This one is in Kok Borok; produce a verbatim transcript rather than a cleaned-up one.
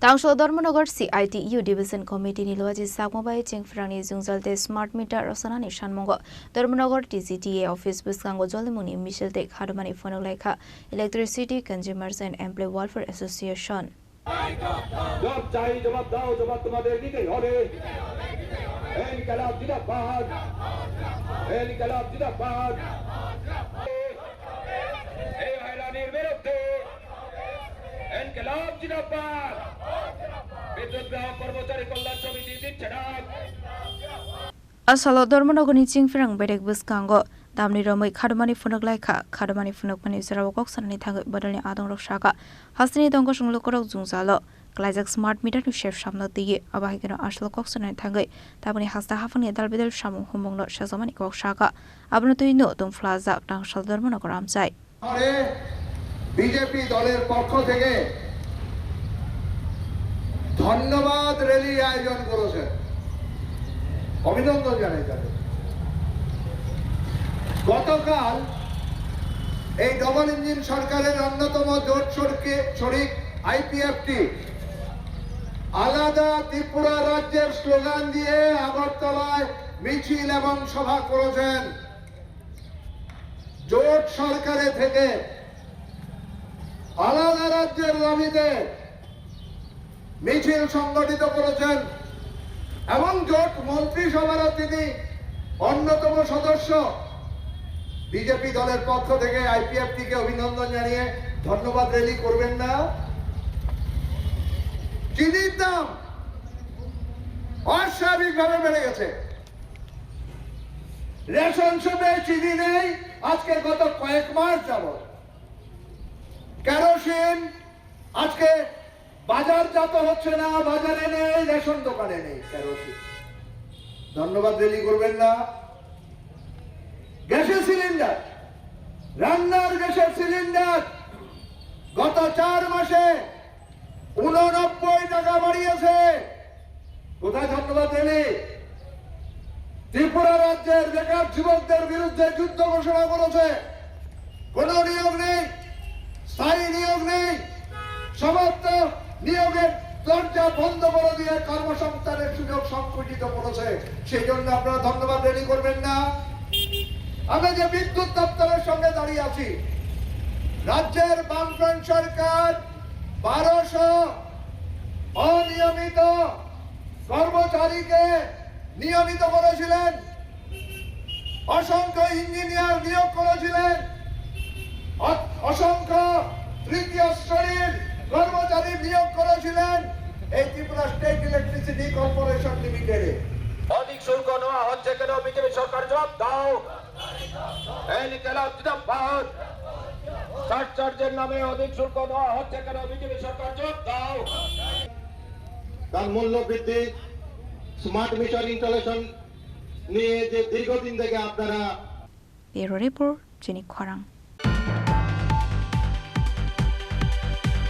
Tangsol Dharmanagar C I T U Division Committee ni Luaji Sakma bai Chingphrangni jwngjal tei smart meter rwchanani sanmungo Dharmanagar T G T A office bwskango jolimungni misil tei khadumani phunuk laikha Electricity Consumers and Employee Welfare Association. জবাব চাই, জবাব দাও, জবাব তোমাদের দিতেই হবে। ইনকিলাব জিন্দাবাদ, ইনকিলাব জিন্দাবাদ। এই হয়রানির বিরুদ্ধে ইনকিলাব জিন্দাবাদ। বিদ্যুৎ গ্রাহক কর্মচারী কল্যাণ সমিতি দিচ্ছে ডাক। A salo Dharmanagarni Chingphrang bedek bwskango damni romwi khadumani phunuk laikha. Khadumani phunukmani jorao kok sanani thangwi bodolni adongrok sakha, hasteni tongkosong lukurok jwngjalo klaijak smart meter ni sep samno twiwi. Abo hai kheno asalo kok sanani thangwi tabukni hasta haphangni dal bidal samung humungno sajwkmani kok sakha. Abono twiwino tongphlajak Tangsol Dharmanagar amchai. শহরে বিজেপি দলের পক্ষ থেকে ধন্যবাদ র‍্যালি আয়োজন করেছেন, অভিনন্দন জানাই তাদের। গতকাল এই ডাবল ইঞ্জিন সরকারের অন্যতম জোট শরিকে-, শরিক আইপিএফটি আলাদা ত্রিপুরা রাজ্যের স্লোগান দিয়ে আগরতলায় মিছিল এবং সভা করেছেন। জোট সরকারে থেকে আলাদা রাজ্যের দাবিতে মিছিল সংগঠিত করেছেন এবং জোট মন্ত্রিসভারও তিনি অন্যতম সদস্য। বিজেপি দলের পক্ষ থেকে আইপিএফটিকে অভিনন্দন জানিয়ে ধন্যবাদ র‍্যালি করবেন না? চিনির দাম অস্বাভাবিকভাবে বেড়ে গেছে। রেশন শপে চিনি নেই আজকে গত কয়েক মাস যাবত। কেরোসিন আজকে বাজারজাত হচ্ছে না, বাজারে নেই, রেশন দোকানে নেই কেরোসিন। ধন্যবাদ র‍্যালি করবেন না? গ্যাসের সিলিন্ডার, রান্নার গ্যাসের সিলিন্ডার গত চার মাসে ঊননব্বই টাকা বাড়িয়েছে। কোথায় ধন্যবাদ র‍্যালি? ত্রিপুরা রাজ্যের বেকার যুবকদের বিরুদ্ধে যুদ্ধ ঘোষণা করেছে। কোনো নিয়োগ নেই, স্থায়ী নিয়োগ নেই, সমস্ত নিয়োগের দরজা বন্ধ করে দিয়ে কর্মসংস্থানের সুযোগ সংকুচিত করেছে। সেই জন্য আপনারা ধন্যবাদ র‍্যালি করবেন না? আমরা যে বিদ্যুৎ দপ্তরের সঙ্গে দাঁড়িয়ে আছি, রাজ্যের বামফ্রন্ট সরকার বারোশো অনিয়মিত কর্মচারীকে নিয়মিত করেছিলেন, অসংখ্য ইঞ্জিনিয়ার নিয়োগ করেছিলেন, অ-, অসংখ্য তৃতীয় শ্রেণীর কর্মচারী নিয়োগ করেছিলেন এই ত্রিপুরা স্টেট ইলেকট্রিসিটি কর্পোরেশন লিমিটেডে। অধিক শুল্ক নেওয়া হচ্ছে কেন? বিজেপি সরকার জবাব দাও। ইনকিলাব জিন্দাবাদ। সারচার্জের নামে অধিক শুল্ক নেওয়া হচ্ছে কেন? বিজেপি সরকার জবাব দাও। তার মূল্য বৃদ্ধি, স্মার্ট মিটার ইনস্টলেশন নিয়ে যে দীর্ঘদিন থেকে আপনারা Bureau Report, Chini Khorang.